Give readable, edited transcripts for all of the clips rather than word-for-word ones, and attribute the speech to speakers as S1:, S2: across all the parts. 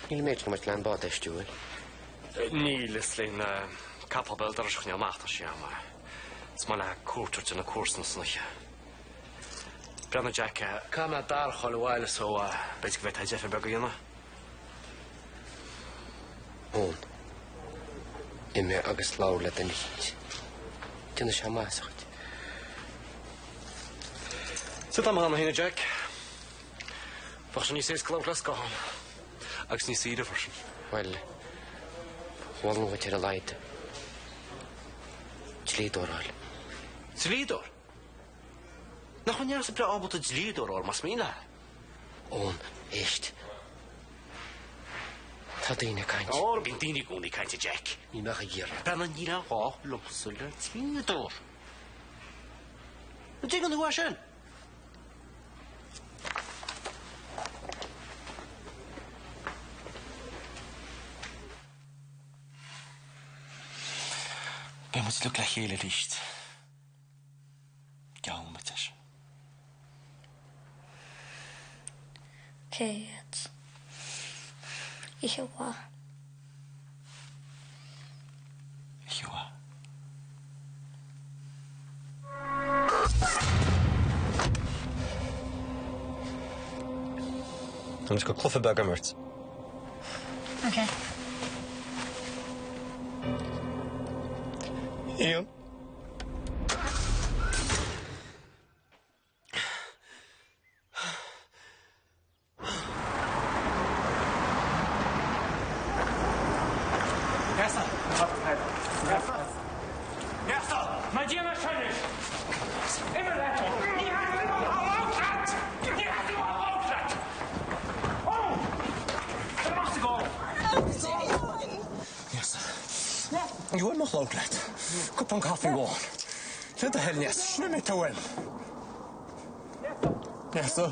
S1: Níl an méid sin amuigh le an bád a fheistiú, an bhfuil?
S2: Níl, is le capall béal dorais a choinneáil amach atá sé ann. Is maith le cuairt a thabhairt ar na comharsana san oíche. Breathnaigh Jack, caithfidh mé Darach a fháil abhaile so b'fhéidir go bhféadfá deifir beag a dhéanamh.
S1: Eoin, imigh agus labhair le duine eicínt. Déanfaidh sé maitheas dhuit.
S2: Sea tá mé cheana féin a Jack. Bheadh sé níos éasca labhairt le scáthán. Agus níos saoire freisin.
S1: Bhuel, mholfainn dhuit ar a laghad dlíodóir a fháil.
S2: Dlíodóir? Nach bhfuil Neasa breá ábalta dlíodóir a fháil más mian léi?
S1: Eoin, éist. Tá daoine ag caint.
S2: Ó, bíonn daoine i gcónaí ag caint, a Jack.
S1: Ní bheadh ag iarraidh.
S2: Breathnaigh, níl aon ghá liomsa le dlíodóir. An dtuigeann tú é sin? Beidh muid uilig le chéile arís. Geallaim duit é sin.
S3: Ok, Ed. Oíche mhaith.
S2: Oíche mhaith. Táimid ag dul cluiche beag a imirt.
S3: Ok.
S2: Ian. Neasa! Neasa! Neasa! Ná déan é sin anois! Imigh leat! Ní theastaíonn uaim a labhairt leat! Ní theastaíonn uaim a labhairt leat! Ó! Tar amach as an gcarr! Neasa. Ní bhfuil mo chlog leat. Cupán caife amháin. Le do thoil, Neasa, sin é tú uaim. Neasa.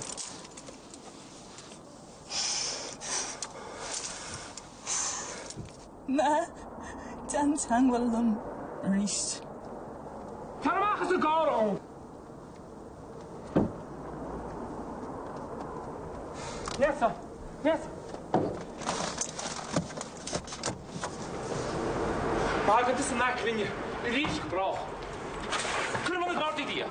S4: Ná déan teagmháil liom arís.
S5: Tar amach as an gcarr, Eoin! Neasa! Neasa! Fágann tusa in aice linne arís go brách. Cuir na gardaí di.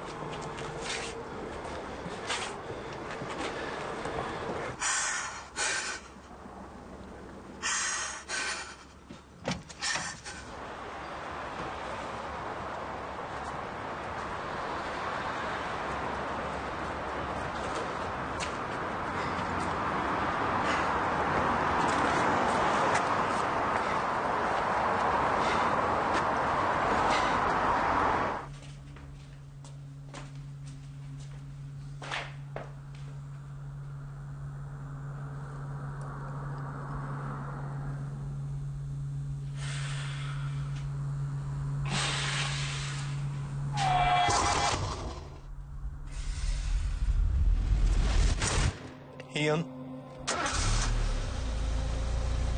S2: Aon.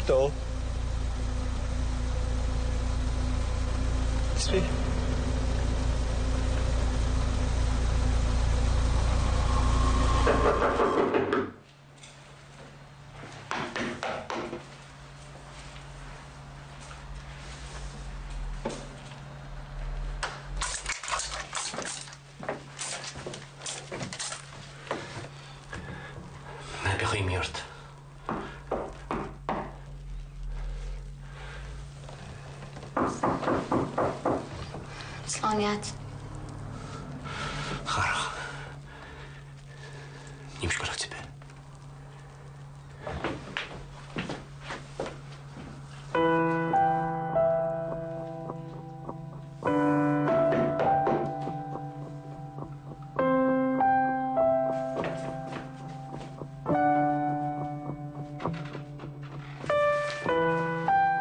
S2: Dó. Trí. Ná bíodh imní ort.
S3: Slán leat.
S2: A Dharach. Níl mise ag dul áit ar bith.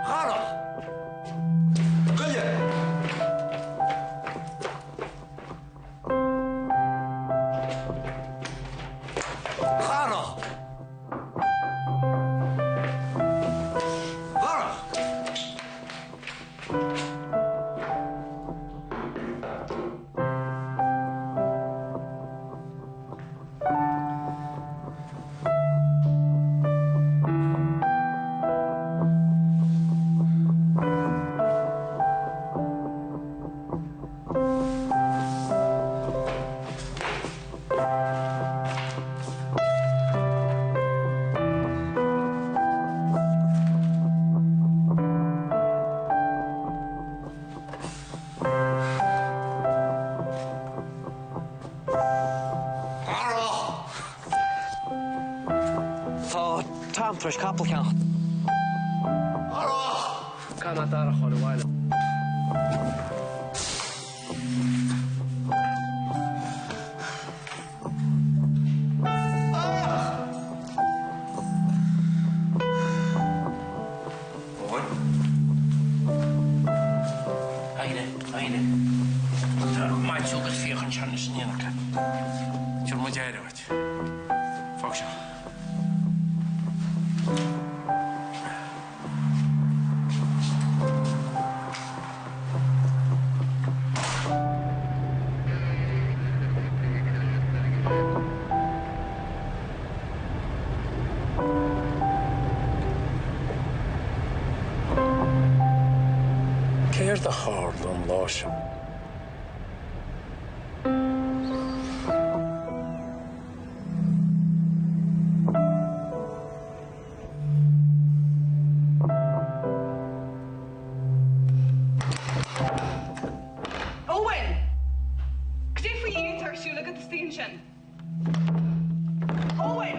S6: Dharach! Goille! Dharach! Dharach!
S1: Tá Tom tar éis capall a cheannacht. Caithfidh mé Darach a fháil abhaile. Éirigh, éirigh. Tá Maitiú agus Fiach anseo anois in éineacht leat. Tabharfaidh muid aire dhuit. Fág seo.
S2: Céard a tharla an lá sin?
S4: Owen! Cad é faoi Dhia atá ar siúl agat istigh ansin? Owen!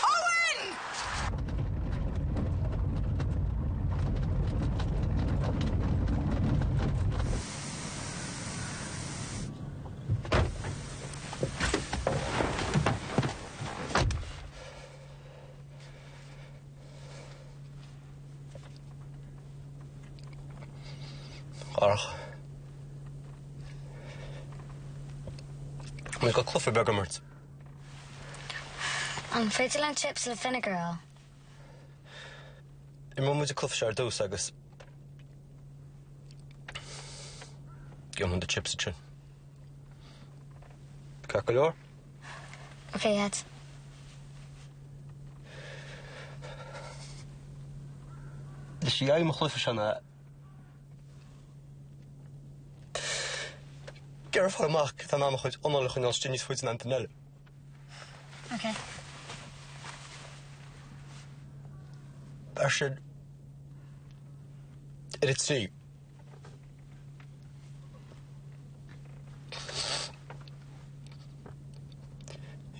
S4: Owen!
S1: Darach. An bhfuil cluiche beag a imirt.
S3: An féidir linn chips le vinegar a fháil?
S1: Imreoidh muid an cluiche seo ar dtús agus gheobhaidh muid chips ansin. Ceart go leor?
S3: Ok, Ed.
S1: Is í aidhm an chluiche seo ná ag iarraidh fáil amach cé atá in ann a chuid anáil a choinneáil istigh níos faide ná an duine eile.
S3: Ok.
S1: Mar sin, ar a trí.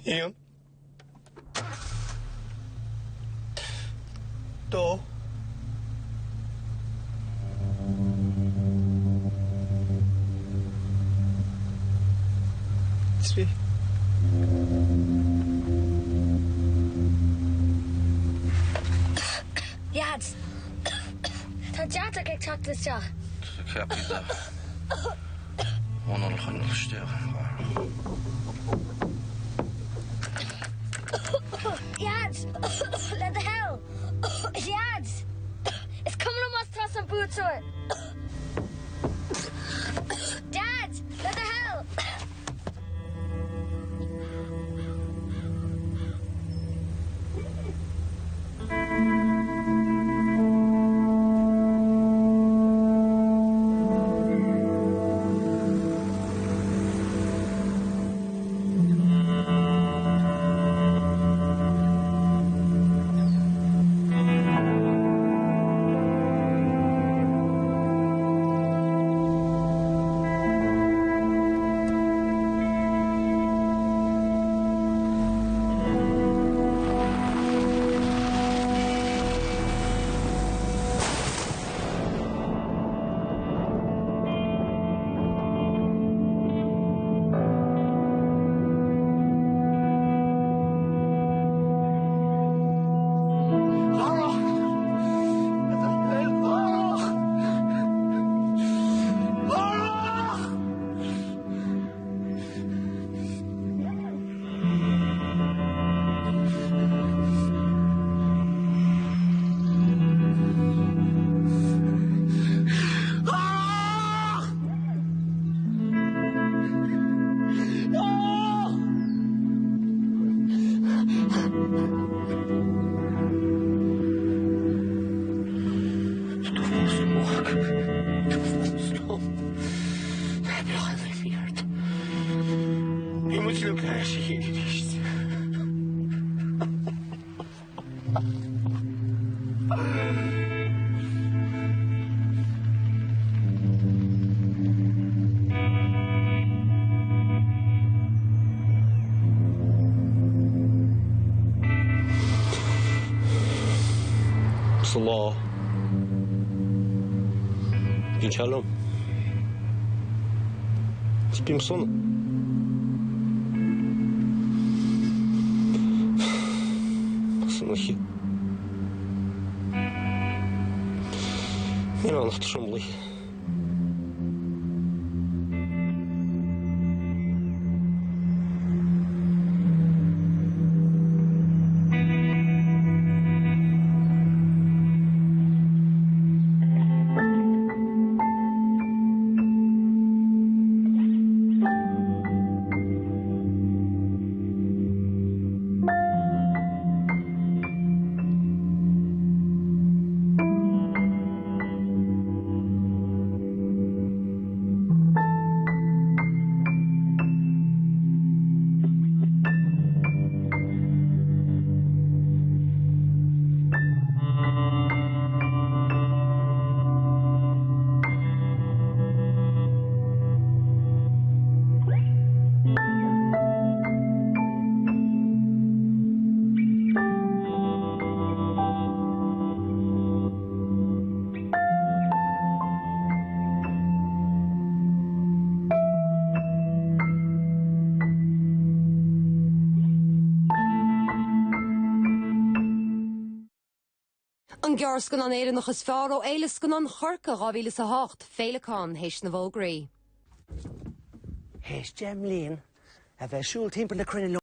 S1: Aon. Dó. Trí.
S3: Leaids! Tá deatach ag teacht isteach.
S6: Tá ceaptha d'anáil a choinneáil isteach.
S3: Leaids! Le do thoil! Leaids! Is cuma liom más tusa an buaiteoir! Dad! Le do thoil!
S1: Bhí muid uilig ar ais a chéile arís.
S6: Sa lá, bíonn sé liom. Is bím sona. San oíche. Níl ann ach tromluí.
S7: An Gearrscannán Éireannach is Fearr ó Fhéile Scannán Chorcaí 2008, Féileacán, théis na bhfógraí.
S8: Théis 10 mbliain a bheith ag siúl timpeall na cruinne liom.